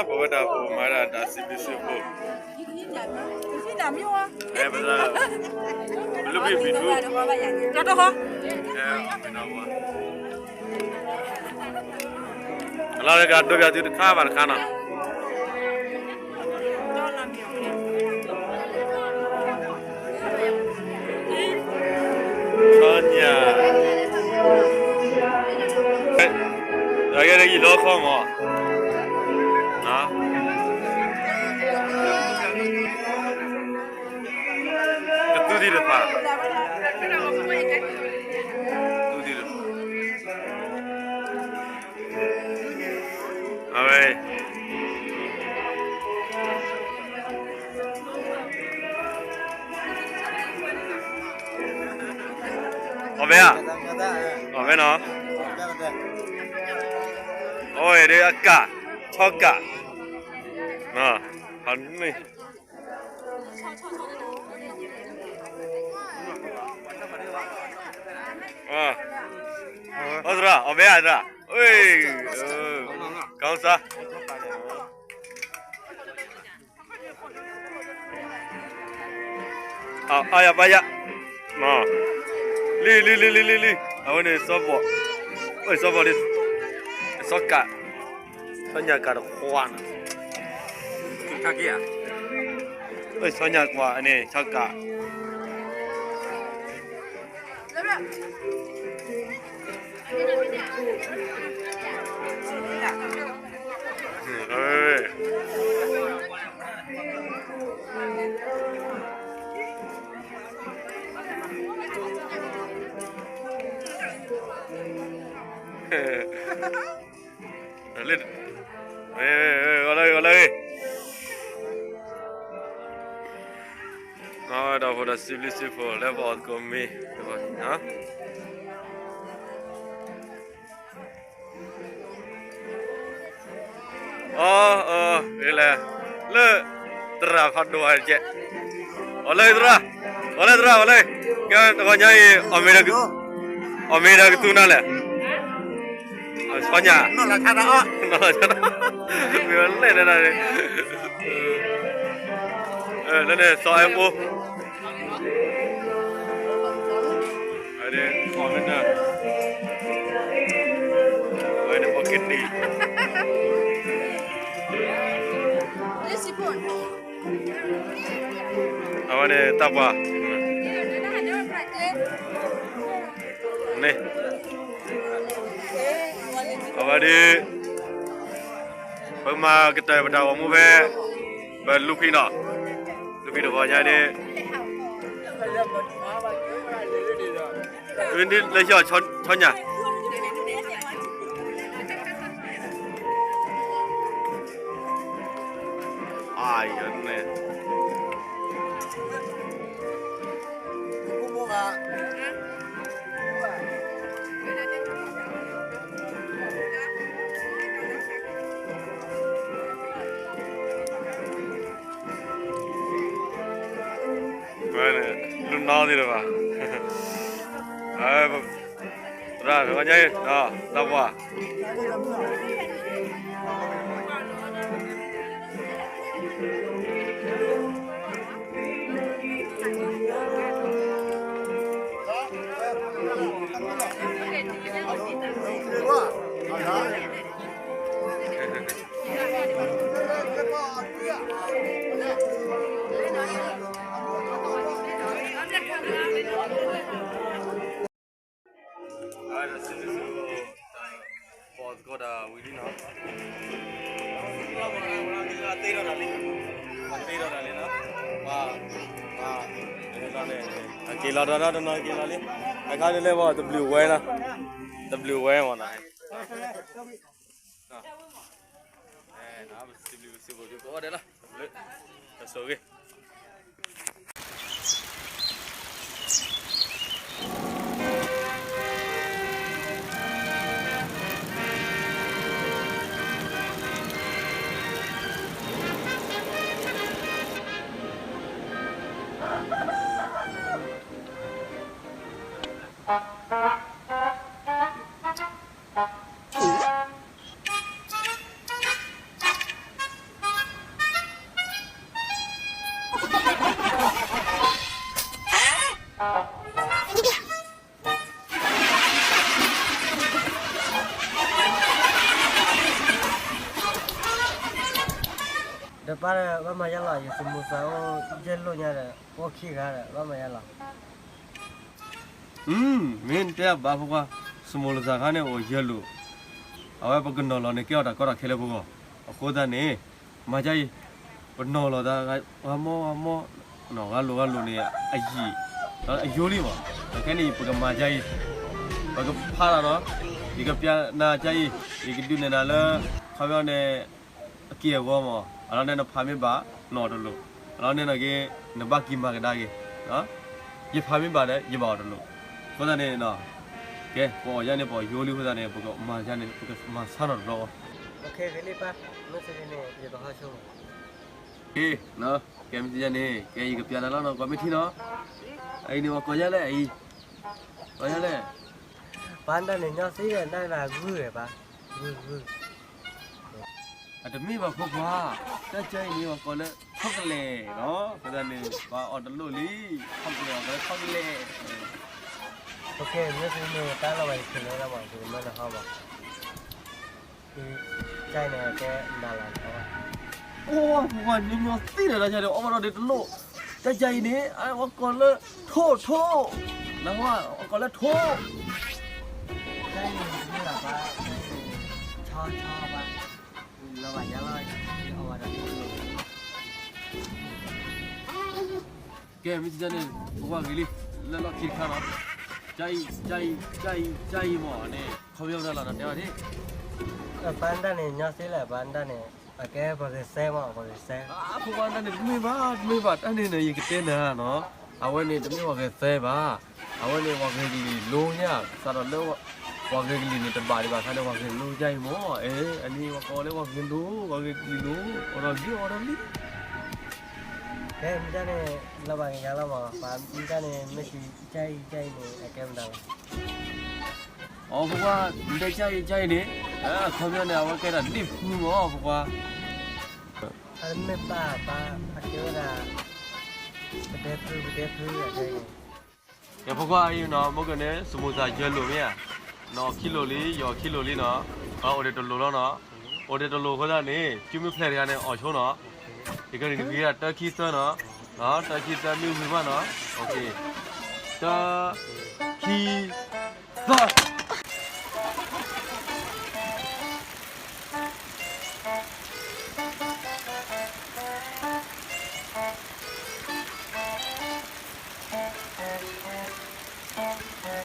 ပဝဲဒၣ်ပမၤဒၣ်တၢ်စံးဘျုးစံးဖှိၣ်, ပသရၣ်, ပလုၢ်ဘံၣ်ဘံၣ်ထူ, အလီၢ်လၢကဒိးပျးသုတခါဘၣ်တခါနီၤ. စီညၣ်, အဂ့ၢ်တယံာ်လီၤခီမး, ကသူသ့ၣ်တဖၣ်, သူသ့ၣ်တဖၣ်, အဝဲ အီၣ်ဝဲဧါ, အီၣ်ဝဲနီၤ, အီၣ်ဝဲဒၣ်အကၣ်, ဆီကၣ်, ဟးမ့ၢ် အီသရၣ်, အီၣ်ဝဲဧါသရၣ်, အ့, ကီစါ အါယၤပါယၤ, လံလံလံလံလံလံ, အဝဲန့ၣ်စီၤဘီၣ်, အၢ စီၤဘီၣ်န့ၣ်, စီၤကး, စီၤညၣ်ကးတခွါန့ၣ်, အၢ စီၤညၣ်ကွၢ်န့ၣ် စီၤကး လၢ, ဂီၤလၢဂ့ၤ, ဂီၤလၢဂ့ၤ, ဒီးဖိဒီးစံးဘျုးစံးဖှိၣ်လၢပအီၣ်သကိးမ့ၤ, အီ, အလဲၣ်, လၢသရၣ်ဖးဒိၣ်အကဲ, အီၣ်လၢသရၣ်, အီၣ်လၢသရၣ် အီၣ်လၢ, ကဲတဂီၤညါအံၤ အီၣ်မ့ၤဒီးကသူနၤလဲၣ်, အီၣ်ဆီညၣ်, မ့ၢ်အီၣ်လဲၣ်န့ၣ်, လၢန့ၣ် စီၤအဲၣ်ဖိ အဝဲန့ၣ် အဝဲန့ၣ် ပီၣ်က့တံၢ်, အဝဲန့ၣ်တၢ်ပှၢ်, န့ၣ်, အဝဲဒၣ် ပကမၤကတၢၢ်ပတၢ်ဂီၤမူဖဲ ပလူၤဖံးနီၤ, လူၤဖံးတဂီၤညါန့ၣ်, လၢဆီညၣ်, အန့ၣ် လူၤနီသ့ၣ်တဖၣ်, သရၣ်တဂီၤညါအံၤ တၢ်ပှၢ် ပသကိးတၢ်ဝံၤလံနီၤ, သ့ထီၣ်တၢ်လံ, သ့ထီၣ်တၢ်လံနီၤ, အက့ၤလီၤဒီးနီၤ တနီၤက့ၤလီၤလံ, အခါန့ၣ်လၢပတဘျုးဝဲနီၤ, တဘျုးဝဲမ့ၢ်နီၤ, ပစံးဘျုးစံးဖှိၣ်သုကိးဂၤဒဲးလီၤ, တၢ်ဆိၣ်ဂ့ၤ. ပၢ်ဒီး ဘၣ်မၤယါလီၤ, ယစမူစးအိၣ်ယဲၢ်လိာ်ညါဒီး အိၣ်ခံဂၤဒီး ဘၣ်မၤယါလီၤ. မ့ၢ်တဲဘၣ်ဖိခွါ, စမူလၢစးခါန့ၣ်အိၣ်ယဲၢ်လိာ်, အဝဲပကနီၤလီၤန့ၣ် ကဲအီၤတၢ်ကီတၢ်ခဲလၢပဂီၢ်, အဃိသတးန့ၣ် မၤဒ်အံၤ, ပနီၤလီၤသးဂၤမီဂၤမီ, ဂၤလိာ်ဂၤလိာ်န့ၣ် အယံာ်, အယိလံမး, ခဲန့ၣ် ပကမၤဒ်အံၤ, ပကဖးတၢ်နီၤ, ယကပျးနၤဒ်အံၤ, ယကဒုးနဲၣ်နၤလၢ ခီပညီန့ၣ် အက့ၢ်အဂီၤမး, အလီၢ်န့ၣ်နဖးမ့ၢ်ဘၣ် နအီၣ်တလိၣ်, အလီၢ်န့ၣ်နီၢ်က့ နဘၣ်က့ၤမၤကဒါက့ၤ, ယဖးမ့ၢ်ဘၣ်ဒီး ယဘၣ်အီၣ်တလိၣ်, အဃိသတးန့ၣ်, ကဲ ပအီၣ်ယါန့ၣ် ပအီၣ်ယိလံအဃိသတးန့ၣ် ပကမၤယါန့ၣ် ပကမၤဆါနီၢ်တဘျီ, ကဲ မ့ၢ်စ့ၢ်ကီးန့ၣ် ကဲယကပျးနၤလီၤနီၤ, ကွၢ်မ့ၢ်ထံနီၤ, အအံၤန့ၣ် ပှၤကိးယါလဲၣ်အံၤ, ကိးယါလဲၣ် ပၢ်ဒၣ်န့ၣ် ညီသ့ဒီး နၢ်နၤဂုၢ်ဂဲၤပၢ်, ဂုၢ်ဂုၢ်, အတမ့ၢ်ဘၣ်ဖိခွါ, တၢ်ကၢအံၤန့ၣ် ပှၤကိးလၢ ထီၣ်ကလဲာ်နီၤ, အဃိသတးန့ၣ် ပှၤအီၣ်တလိၣ်လံ, ထီၣ်ကလဲာ် ပှၤကိးလၢထီၣ်ကလဲာ်, မ့ၢ်စ့ၢ်ကီးန့ၣ် တၢ်လီၤဘၣ်ယချုးလၢလၢမး ယကမၢလၢဟီၣ်ဘၣ် ကဲန့ၣ် ကဲနၤလီၤ, အိၣ် ပှၤညီညီသ့ဒီး တၢ်ကၢန့ၣ် အီၣ်ဘၣ်ဒီးတလိၣ်, တၢ်ကၢအံၤန့ၣ် အဝဲကိးလၢ ထိၣ်ထိၣ်, နၢ်ဟူဧါ, အကိးလၢထိၣ်, တၢ်အံၤန့ၣ် တမ့ၢ်ဘၣ်ပၢ်, ဆီဆီပၢ်, လီၤဘၣ်ယါလီၤ, အီၣ်ဘၣ်ဒီးတလိၣ် ကဲ မ့ၢ်စ့ၢ်ကီးန့ၣ် ပဝဲဂ့ၤလံ, လၢလီၢ်ခံတခါနီၤ, ကၢအံၤ ကၢအံၤ ကၢအံၤ ကၢအံၤမးန့ၣ် ခီပညီမတၤလီၤနီၤ တဲဘၣ်ဒၣ်, ပၢ်ဒၣ်န့ၣ် ညီသ့လဲၣ် ပၢ်ဒၣ်န့ၣ် အကဲပှၤဂဲၤသဲမး ပှၤဂဲၤသဲ, ဖိခွါဒၣ်န့ၣ် တမ့ၢ်ဘၣ် တမ့ၢ်ဘၣ် တၢ်န့ၣ်န့ၣ် ယကတဲနၤနီၤ, အဝဲန့ၣ်တမ့ၢ်ပှၤဂဲၤသဲဘၣ်, အဝဲန့ၣ်ပှၤဂဲၤကလံၤလိညါ, စးထီၣ်လၢ ပှၤဂဲၤကလံၤန့ၣ် တဘၣ်ဒံးဘၣ်ခါန့ၣ် ပှၤဂဲၤလိကၢအံၤမး, အန့ၣ်ပှၤကိးလၢပှၤဂဲၤလိ, ပှၤဂဲၤကလံၤလိ, အီၣ်ဒီးလံ အီၣ်ဒီးလံ ကဲ မ့ၢ်ဒၣ်န့ၣ် လီၤဘၣ်က့ၤယါလီၤမး, ပၢ်မ့ၢ်ဒၣ်န့ၣ် မ့ၢ်စ့ၢ်ကီး ကၢအံၤ ကၢအံၤန့ၣ် အကဲမတၤလီၤ, အဖိခွါ နတဲကၢအံၤ ကၢအံၤန့ၣ်, အခီပညီန့ၣ် အဝဲကဲဒၣ်ဒ့ၣ်ဖုမး အဖိခွါ, အမ့ၢ်ပၢ်ပၢ် အကဲဝဲဒၣ် ပဒဲဖု ပဒဲဖု အကဲအံၤ ယဖိခွါအံၤနီၤ မ့ၢ်ကန့ၣ် စမူစးယဲၢ်လိာ်မ့ၢ်ဧါ, နအီၣ်ခံလိာ်လံ ယအီၣ်ခံလိာ်လံနီၤ, ပှၤအိၣ်ဒံးတလိာ်လီၤနီၤ, အိၣ်ဒံးတလိာ်အဃိသတးန့ၣ် စုမ့ၢ်ဖျဲးတဂၤန့ၣ် အီၣ်ဆိနီၤ, ယကန့ၣ် တဂ့ၤဒၣ်တၢ ခံ သၢနီၤ, တၢ ခံ သၢ မ့ၢ်ဝံၤဘၣ်နီၤ, တၢ ခံ သၢ